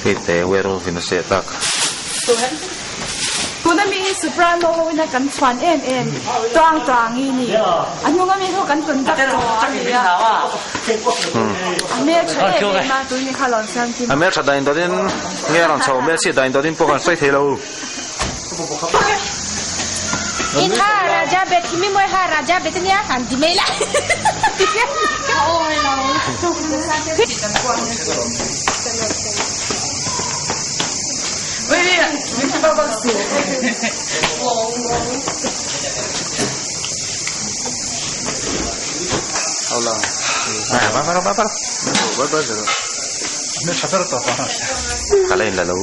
Keite werewolf in a seh tak. Tuna mi hi soprano ho ina kan chhuan em em tuang tuang i ni. A hnung ami ho kan tawn tak tawh a ni a. A hmel tha em em a tun ni kha lawn siam kim. A hmel tha dain dawtin nge a rawn chho hmel si dain dawtin pawh kan sawi thei lo. In ha raja bet hi mi mawi ha raja bet ania han ti mai la. Ho la. Ka la in la lo.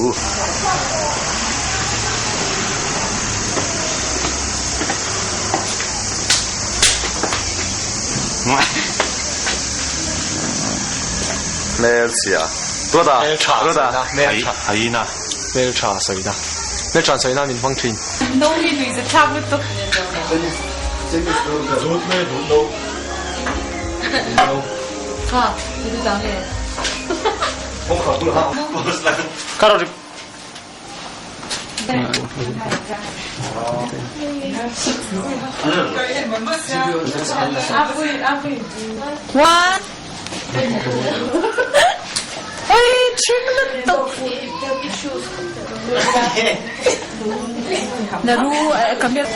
Hmelchhia. Tuata. Tuata. Hyena. Hmeltha sawina. Hmeltha sawina min hmang thin. No hi lui za thlak lutuk. Kha, tu dang le. One. Oi, ṭhing lutuk. Na ru ka mir.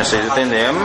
Sei te nem.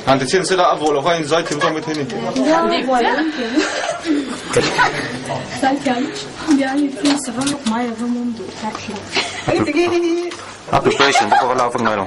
Han ti chin sila a vawh lo kha in zai thiam zawk mai thei ni. A preparation te pawh ka lak vek ngai lo.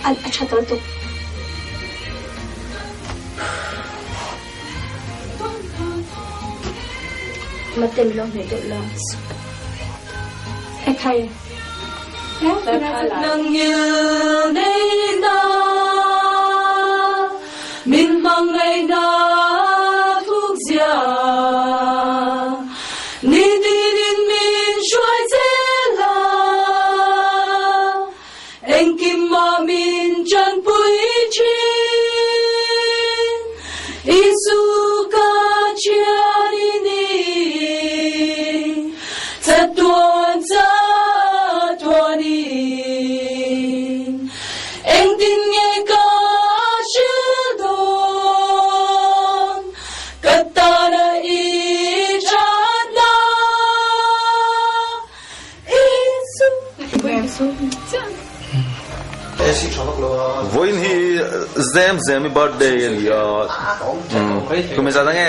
A tha tawh tuk. Matem lo hmeh deuh la. Ekhai. Vawiin hi Zem Zemi birthday a ni a, kum engzat ang e?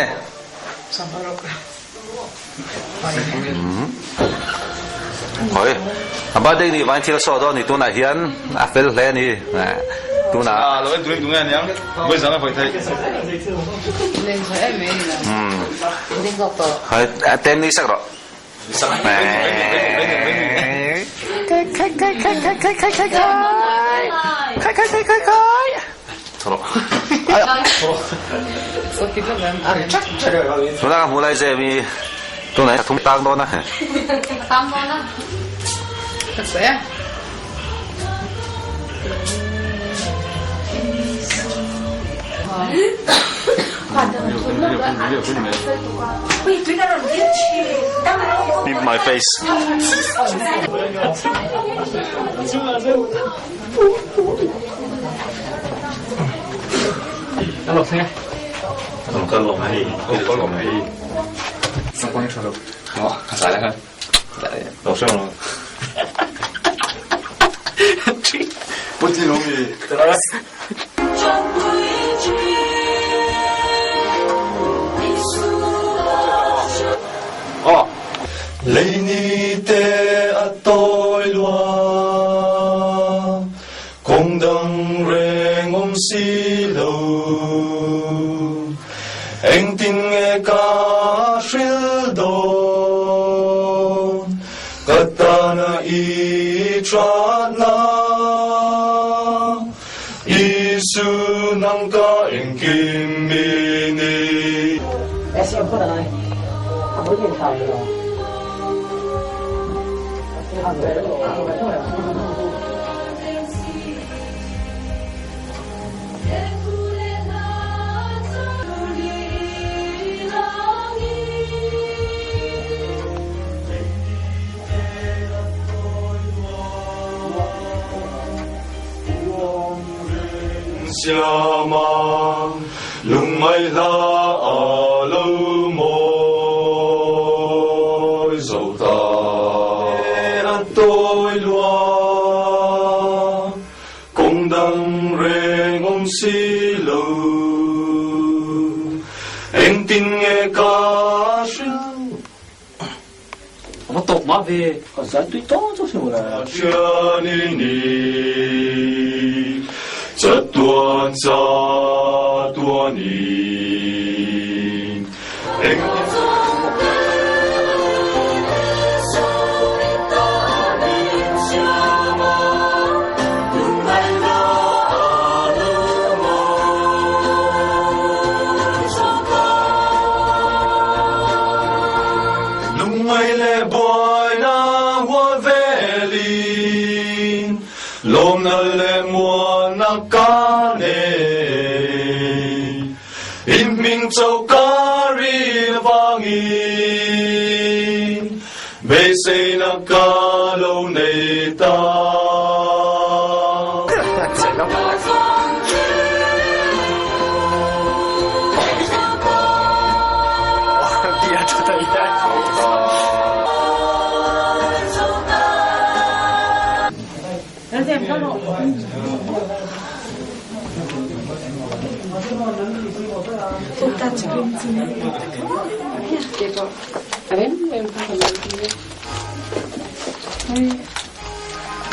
Hawi, a birthday ni vain thil saw dawn ni tunah hian a fel hle a ni tunah. A lo en turin tunge a niang, vawi zang a vawi theih. Hawi, tem ni sak rawh. Tuna ka hmuh lai che mi tunah thum tang dawn a. Pimp my face. Leini te a tawi lua, kawng dang reng awm si lo. Engtin nge ka hril dawn, ka tana i thatna. Isu nang ka engkim i ni. Siama lungngai hla a lo mawi zo ta. A tawi lua kawng dang reng awm si lo engtin nge ka hrilh. Pathian i ni, chatuan chatuan in. Lungngai leh buaina hual velin, lawmna leh muanna ka nei. I hming chauh ka rin avangin, beiseina ka lo nei ta.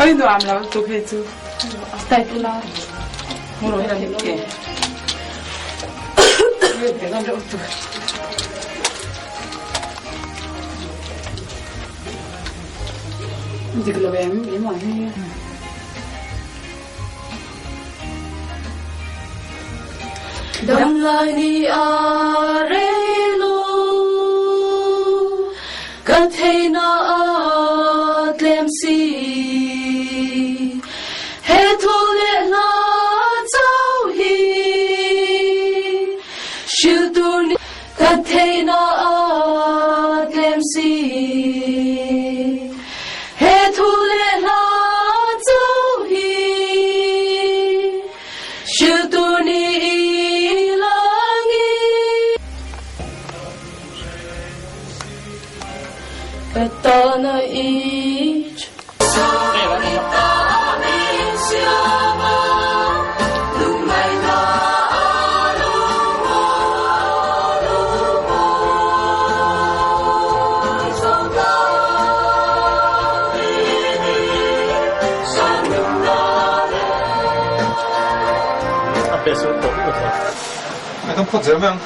Oi nuam lo tuk hei chu. Style la. Muro hi lam ke. Dik lo em em ang hi. Dam lai ni a rei lo ka thei na a tlem si he thu le hla chau hi hril tur ni ka thei na a tlem si he thu le hla chau hi hril tur ni langi ka tana i Kan phawt zel mai ang.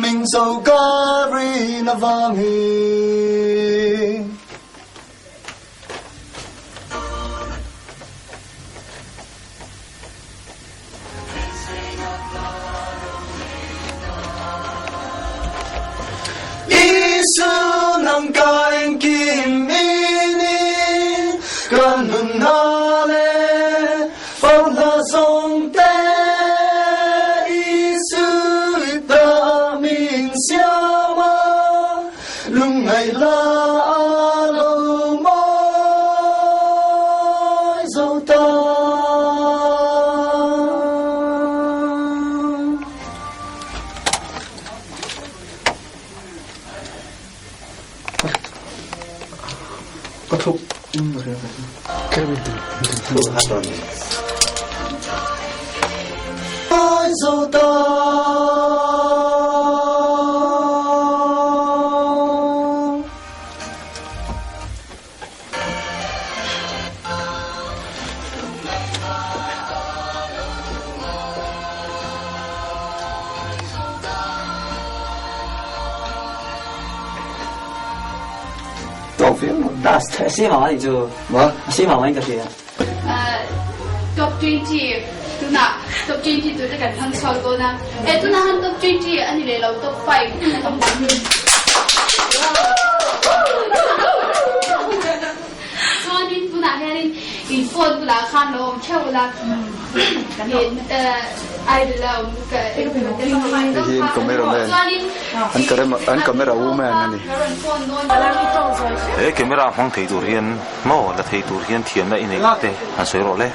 Min zo ka rin avangin. Isu nang ka engkim i ni, ka nunna leh fauhna zawng te. Isu i ta min siam a, lungngaih la a lo mawi zo ta. Mawi zo ta. Top 20 tunah top 20 tur te kan thlang chhuak dawn a, he tunah han top 20 a ni leh lo top 5 a awm dawn. Chuanin tunah hianin in phone bulah khan lo awm theuh ula idol a awm Hei hi an camera man an an camera woman a ni. He camera hmang thei tur hian maw la thei tur hian thiamna i neih te han sawi rawh le.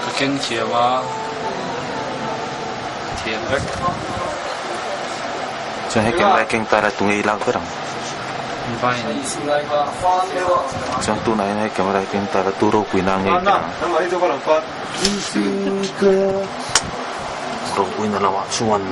Ka keng thiam a, ka thiam vek. Chuan he camera keng tar a tunge i lak ber ang. Chuan tunah hian hei camera hi keng ta la tu ropui na ngei teh ang. Ropui na lamah chuan.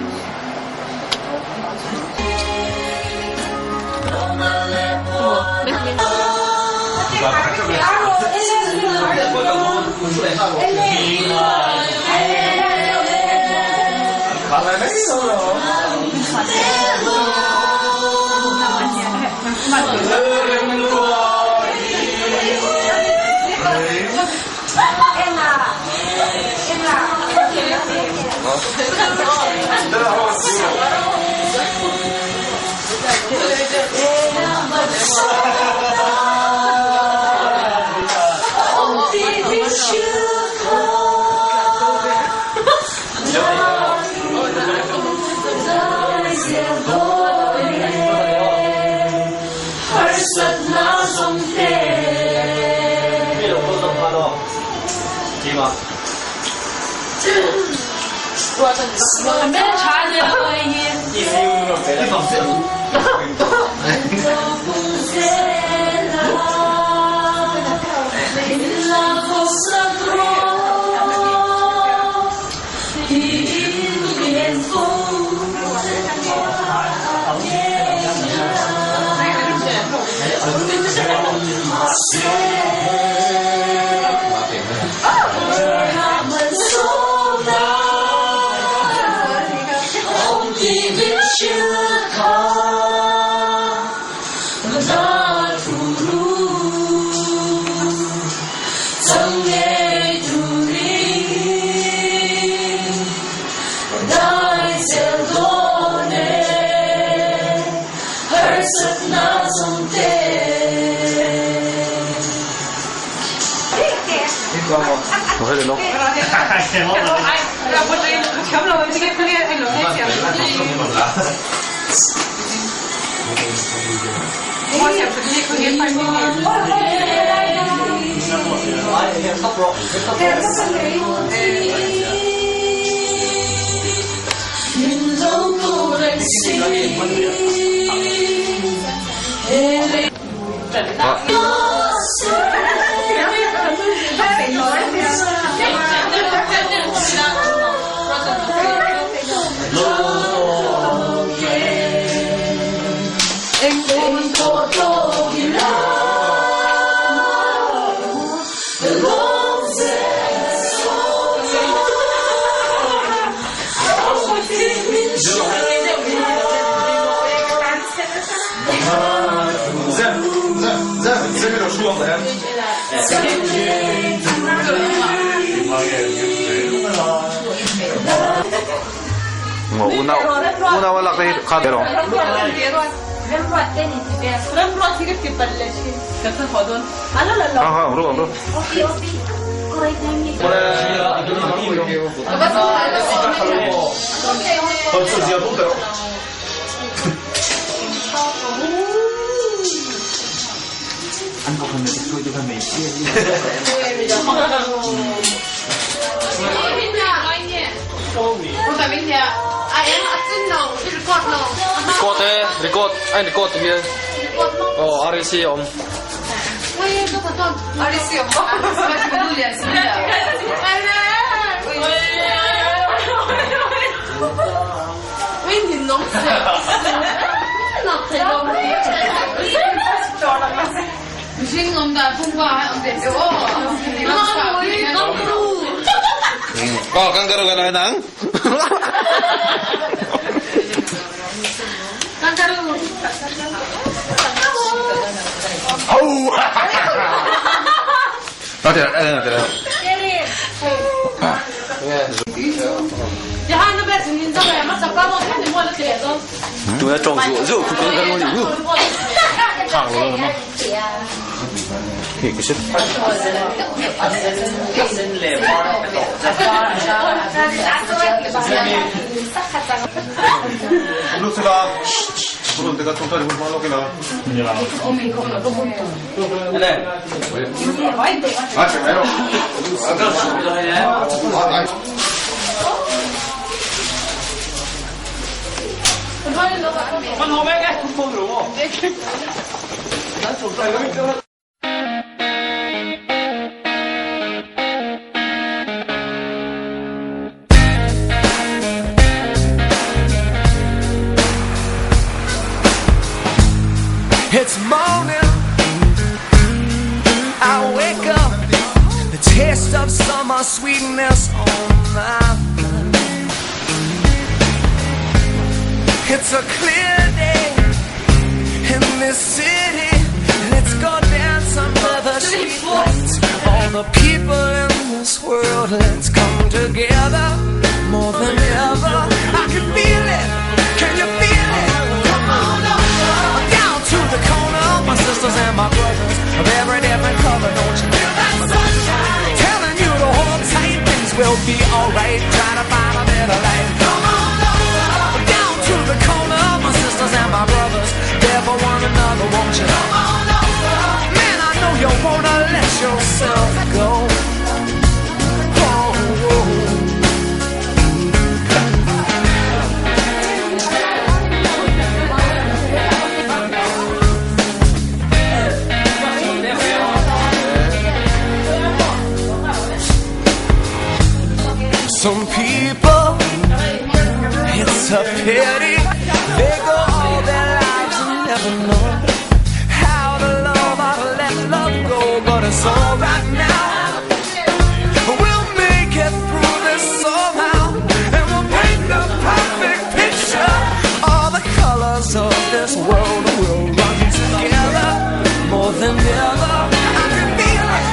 Unau unau a lak te hi kha rawh. Ha ha ru ru. Record e record a in record ti hian aw REC a awm. Aw kangaroo kan ai nang. Tuna tawng zu zu khu kangaroo ni hu. Thang lo ma. Hi ku sit. It's morning. I wake up, the taste of summer sweetness on my mind. It's a clear day in this city. Let's go dance under the streetlights. All the people in this world, let's come together more than ever. I can feel it. Can you feel it? Come on over down to the corner. My sisters and my brothers of every different color. Don't you feel that sunshine? Telling you to hold tight, things will be alright. Try to find a better life. Come on over down to the corner. My sisters and my brothers, there for one another. Won't you? Come on over. Man, I know you wanna let yourself go. Oh, oh. Some people, it's a pity they go all their lives and never know how to love or to let love go. But it's alright now. We'll make it through this somehow, and we'll paint the perfect picture. All the colors of this world will run together more than ever. I can feel it.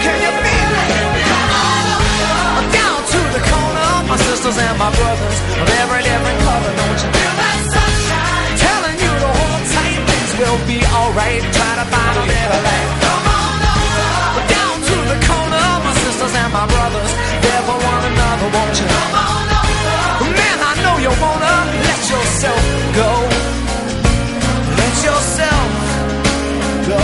Can you feel it? Come on over down to the corner. My sisters and my brothers of every different color. Don't you feel that sunshine? Telling you to hold tight, things will be alright. Try to find a better life. Come on over down to the corner. My sisters and my brothers, there for one another. Won't you? Come on over. Man, I know you wanna let yourself go. Let yourself go.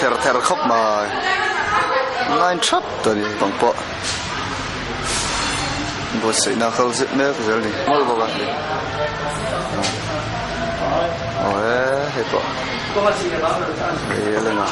ther ther khawp mai line thap ta ni bang pawh buatsaihna a kal zet mek zel a ni mawlh bawk a aw he hei pawh hei a lang a.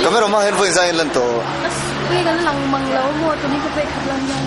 Camera hma hian vawiin zai in lan tawh. Ui kan lang mang lo maw tuni ka pek khat lan nan.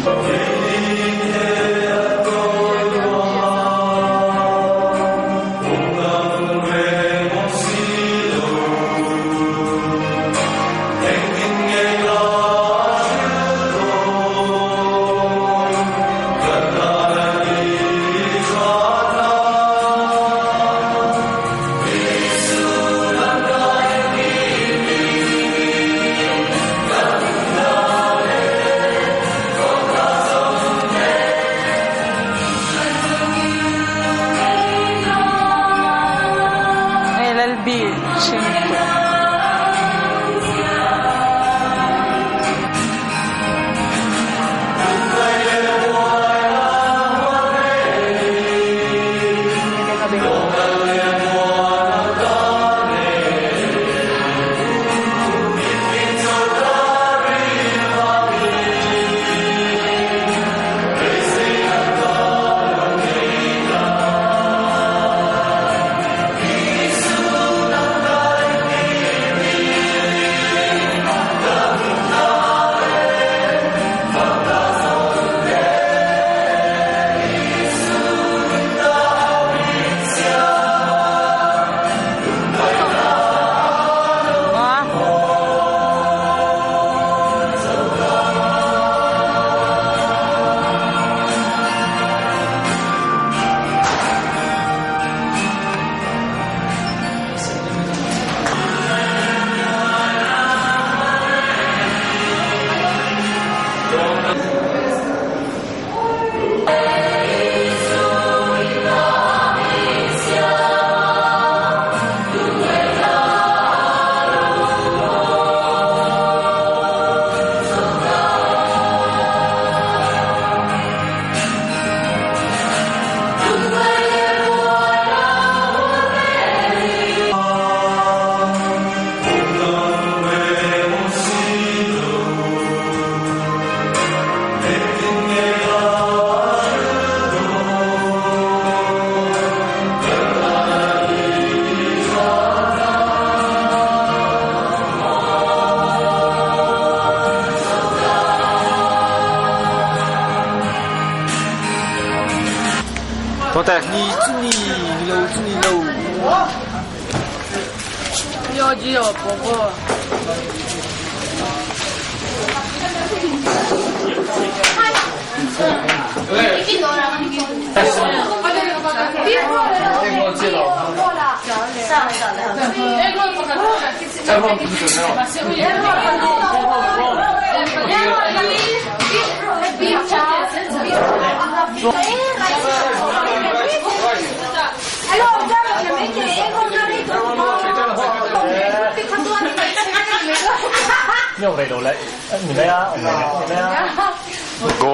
Tawngte. Ni chu ni, ni lo chu ni lo. Go.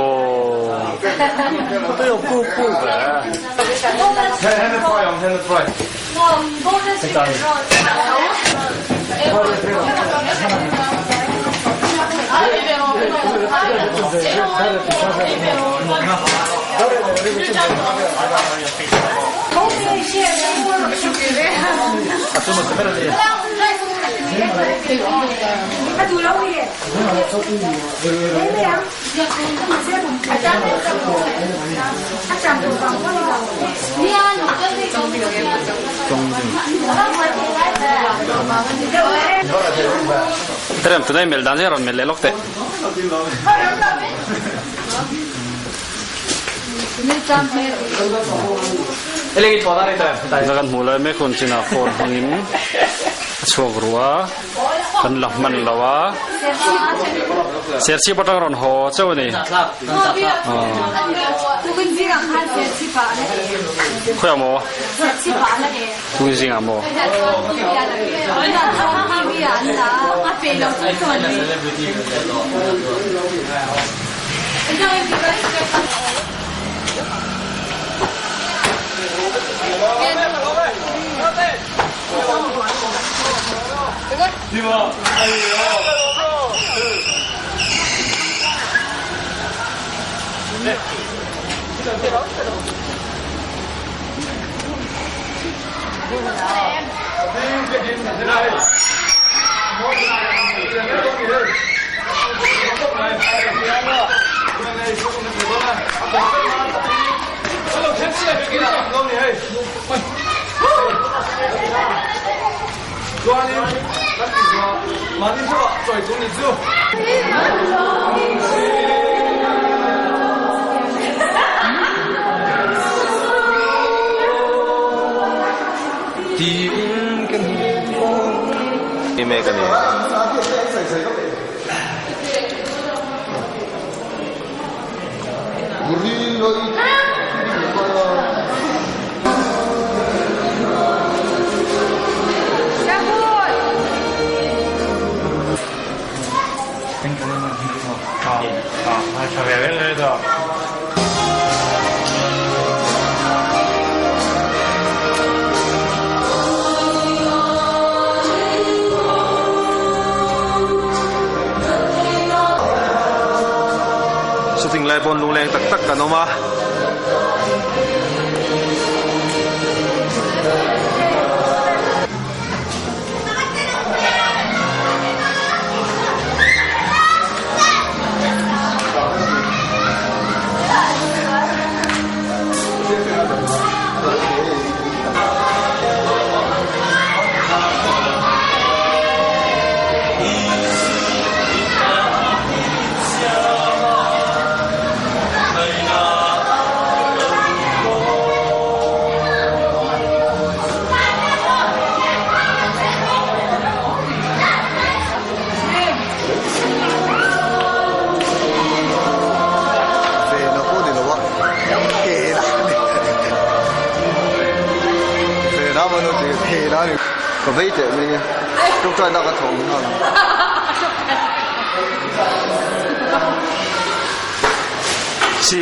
Terem tunai mel dan zia rawn mel leh lawk teh. Kan hmuh lai mek hun chinah phone hmangin a chhuak ru a, kan la hman lo a. Serchhip atang rawn haw chauh a ni. Khawiah maw? Tun zingah maw? Ti mek a ni. Shooting lai pawn lungleng tak tak kan awm a. Vena pawh ni lo a, hela a ni. Vena maw no tih hela a ni. Ka vei teh mai e, tawngtai na ka thawh ang nghal ang. Si.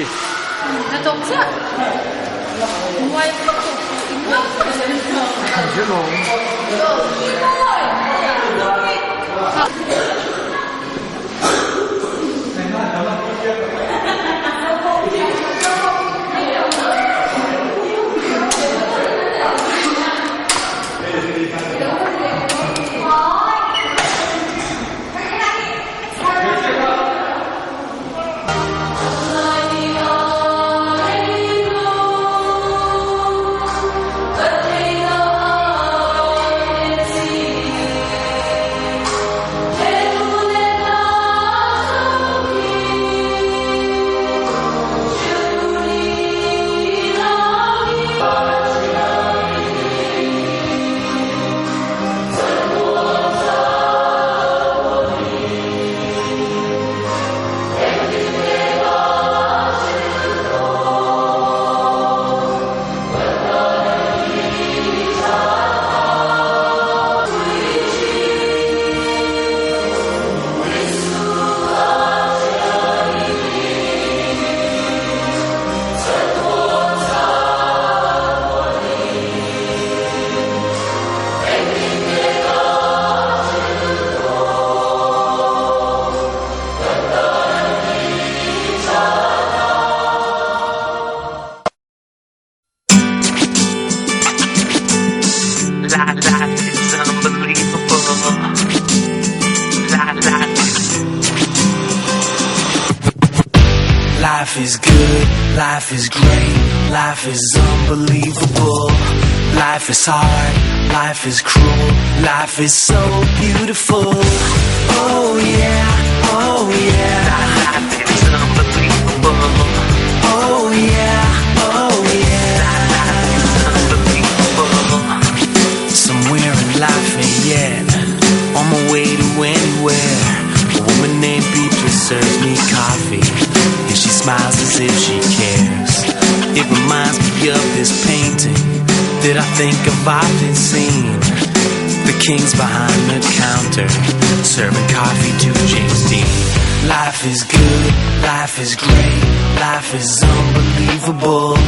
Life is unbelievable. Life is good, life is great, life is unbelievable. Life is hard, life is cruel, life is so beautiful. Oh yeah, oh yeah. Life is unbelievable. Oh yeah, oh yeah. Life is unbelievable. Somewhere in Lafayette, on my way to anywhere. A woman named Beatrice serves me coffee, and she smiles as if she cares. It reminds me of this painting that I think I've often seen. The king's behind the counter, serving coffee to James Dean. Life is good, life is great, life is unbelievable.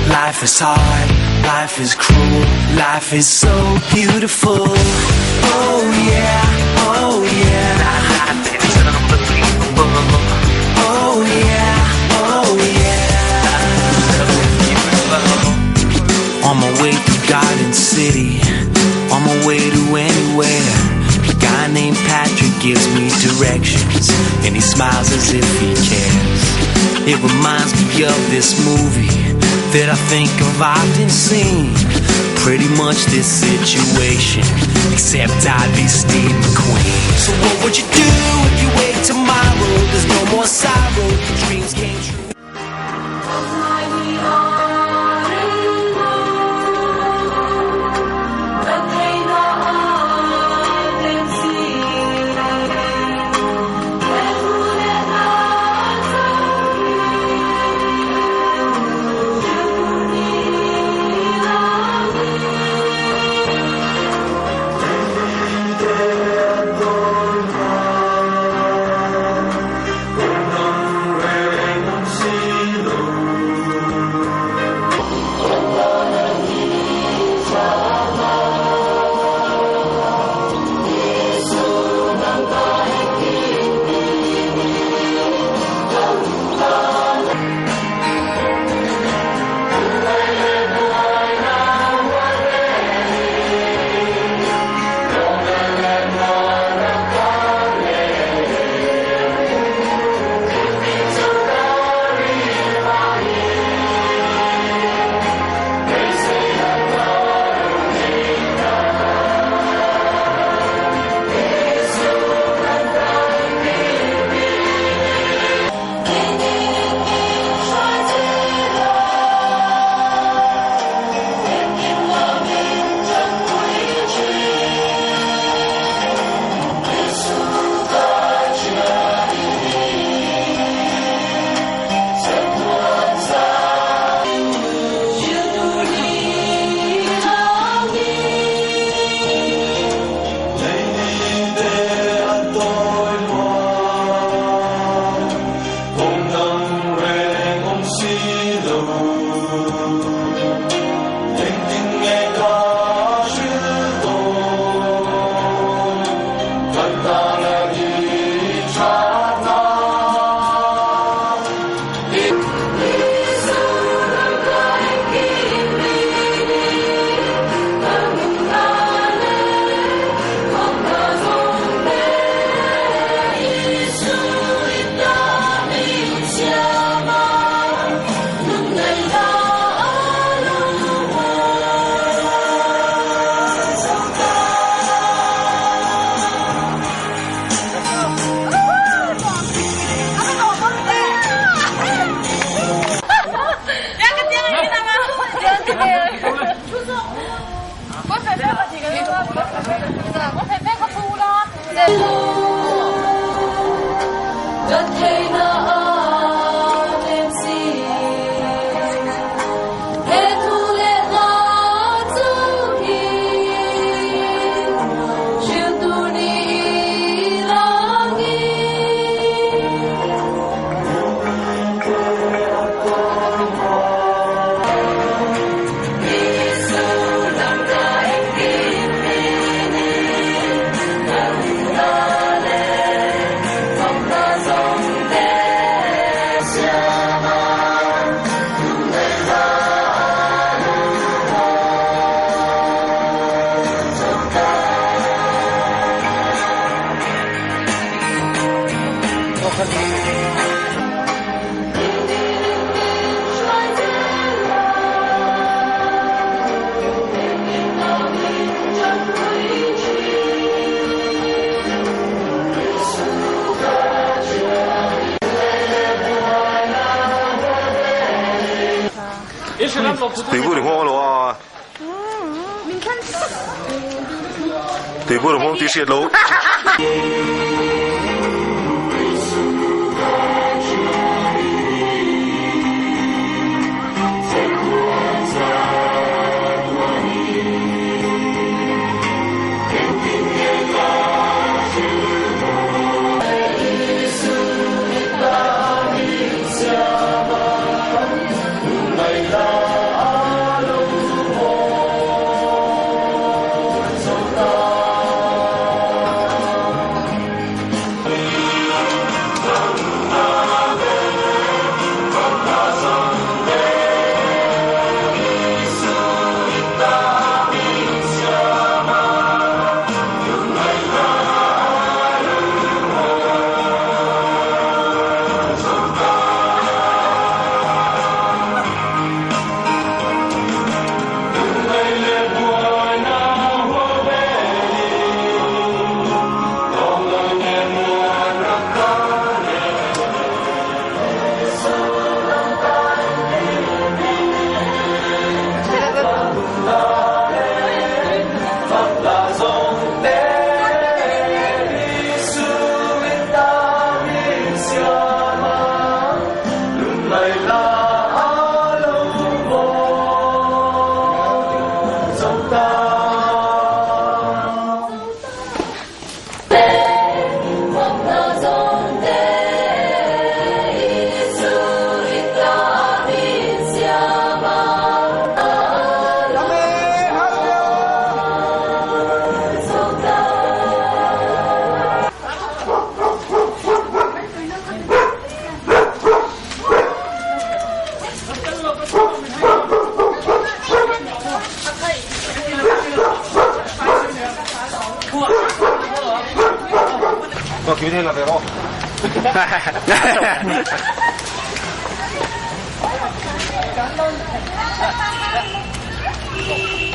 Life is hard, life is cruel, life is so beautiful. Oh yeah, oh yeah. Life is unbelievable. Oh yeah, oh yeah. So beautiful. On my way through Garden City, on my way to anywhere. A guy named Patrick gives me directions, and he smiles as if he cares. It reminds me of this movie that I think I've often seen. Pretty much this situation, except I'd be Steve McQueen. So what would you do if you wake tomorrow? There's no more sorrow, your dreams came true. Tuibur i nghawng alo a. Tuibur i nghawng tih hriat loh.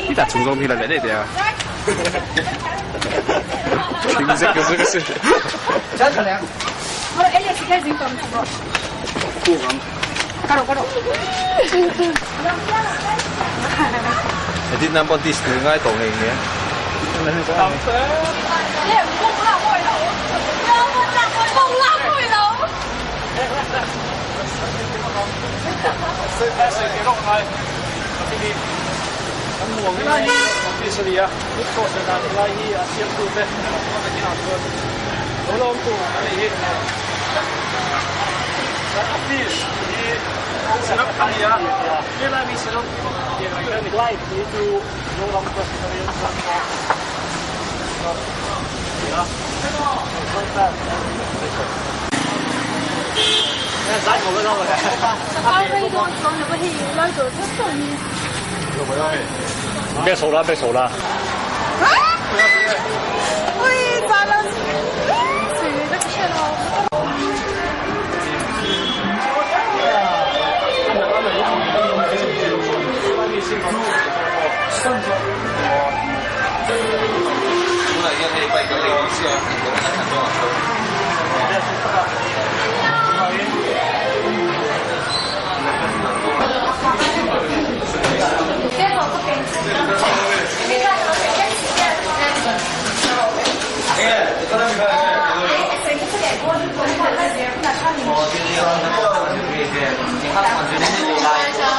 Ita chung zong hi la leh te a. Thing zek zek si. Edit nan pawh dish tui ngai tawh ngei nge. Tunah hian hei bike kan lei dawn chiah a, englo en a thlan dawn ang chu.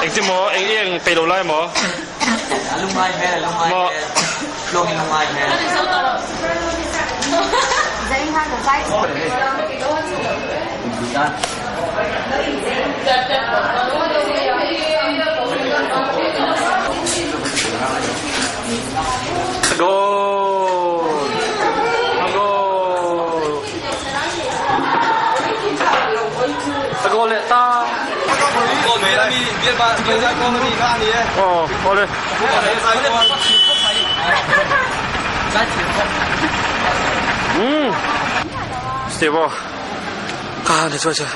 Engtin maw eng eng peih lo lai maw? Maw? Goal! Goal! A goal leh ta. Aw, awle. Um. Steve aw. Ka ni chuai chuai.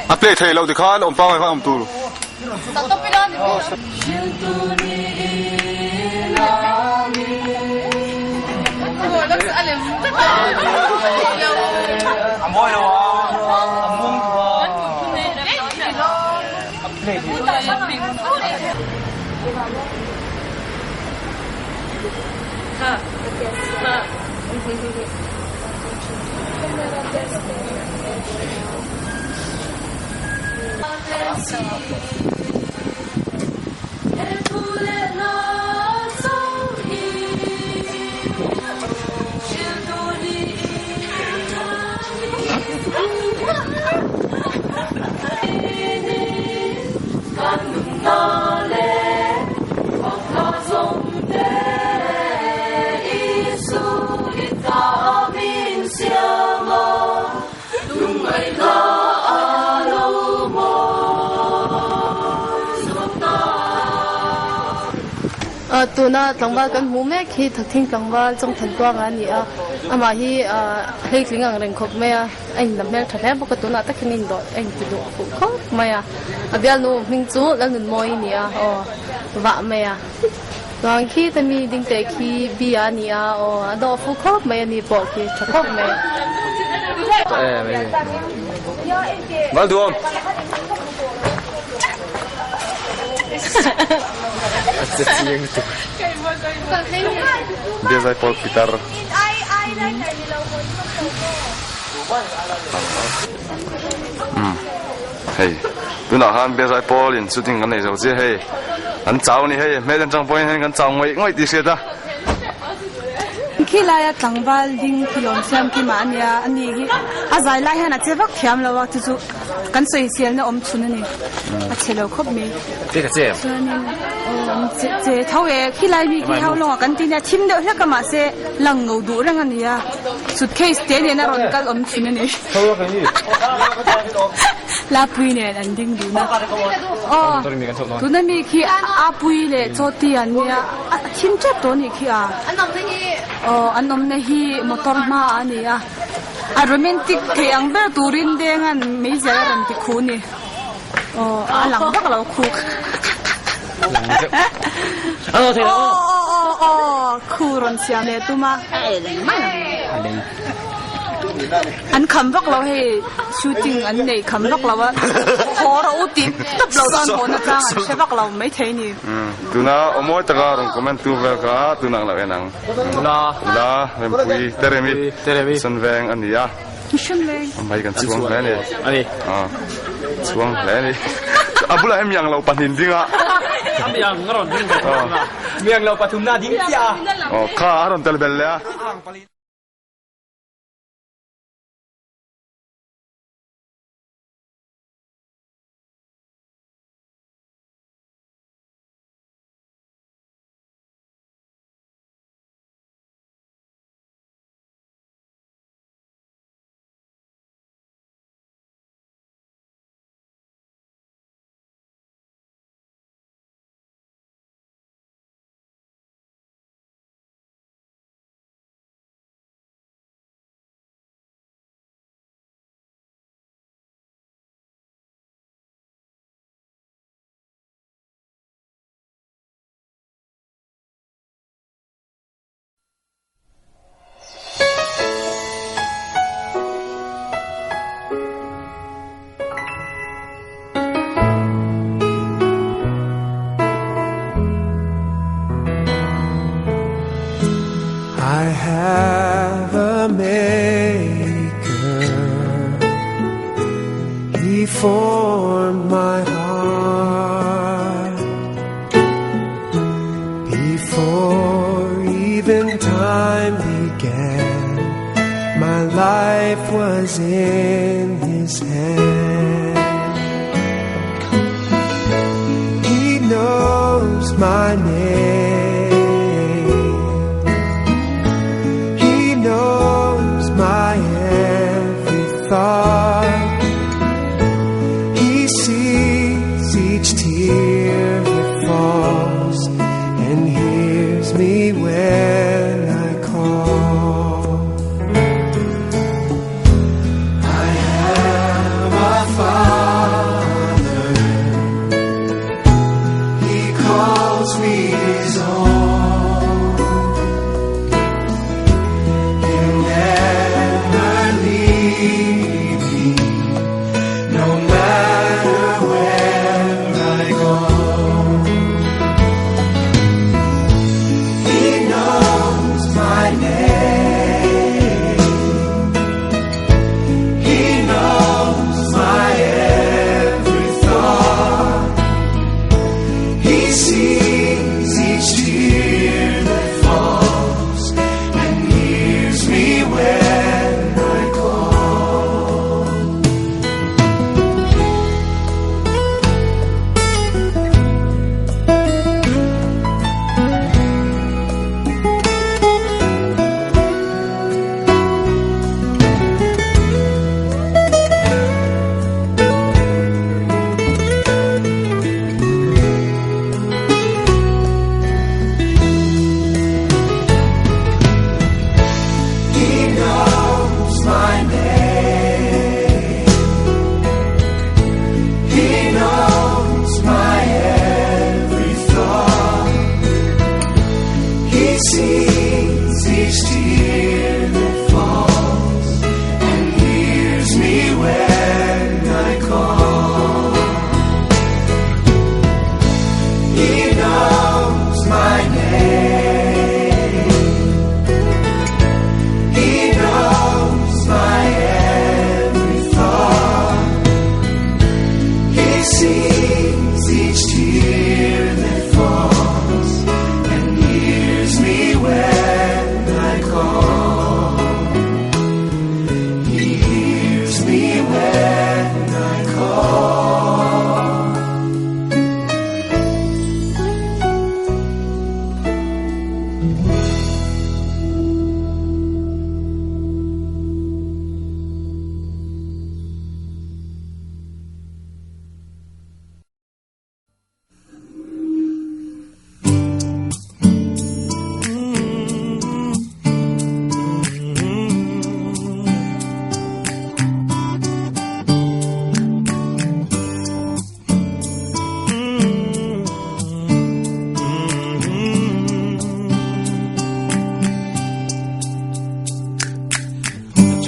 A play thei lo tikhan awm pangai khan awm tur. Tuna tlangval kan hmuh mek hi Thakthing tlangval Chawngthan Kuanga a ni a, amah hi hleitling ang reng khawp mai a, a inla hmel tha hle bawk a, tunah tak hian a indawh a inti duh fuh khawp mai a, a bialnu hming chu Lalnunmawii a ni a, aw vah mai a. Chuan khi te mi ding teh khi bi a ni a aw a dawh fu khawp mai a ni pawh khi tha khawp mai. Val duam. Biazai Paul Peter. Hei tunah khan Biazai Paul in shooting kan nei zo chiah hei an chau a ni hei hmel atang pawhin hei kan chau ngawih ngawih tih hriat a. Khilaia tlangval ding khi lawm siam kim ah a nia a ni hi a zai lai hian a che vak thiam lo a chu chu kan sawiselna awm chhun a ni a che lo khawp mai chuanin aw che tho e khilai mi khi ho lawngah kan ti nia thim deuh hlek a mahse lang ngo duh reng a ni a suitcase te nen a rawn kal awm chhun a ni Lapui nen an ding dun a aw tuna mi khi Apui leh Chawti an nia a thim tep tawh a nih khi a aw an awmna hi motor hmaah a ni a a romantic thei ang ber turin dengan meizial a rawn ti khu a ni aw a lang vak lo khu aw aw aw khu rawn siam leh tum a. An kham vak lo hei shooting an nei kham vak lo a haw rawh u tih tawp lo chuan haw na chang an hre vak lo maithei ni. Tuna awmawi taka rawn comment tu vel kha tunah lo en ang. Ula Rempui Teremi Sunveng a ni a. Amai kan chhuang hle a ni. Chhuang hle a ni. A bulah hian miang lo pahnih ding a. Miang a rawn ding ve tawh a. Miang lo pathumna a ding chiah a. Kha a rawn tel bel leh a. I have a maker He formed my heart Before even time began My life was in his hand He knows my name.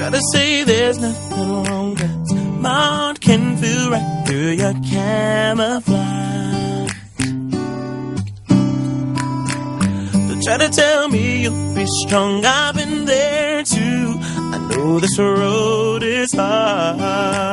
Try to say there's nothing wrong, 'cause my heart can feel right through your camouflage. Don't try to tell me you'll be strong, I've been there too. I know this road is hard.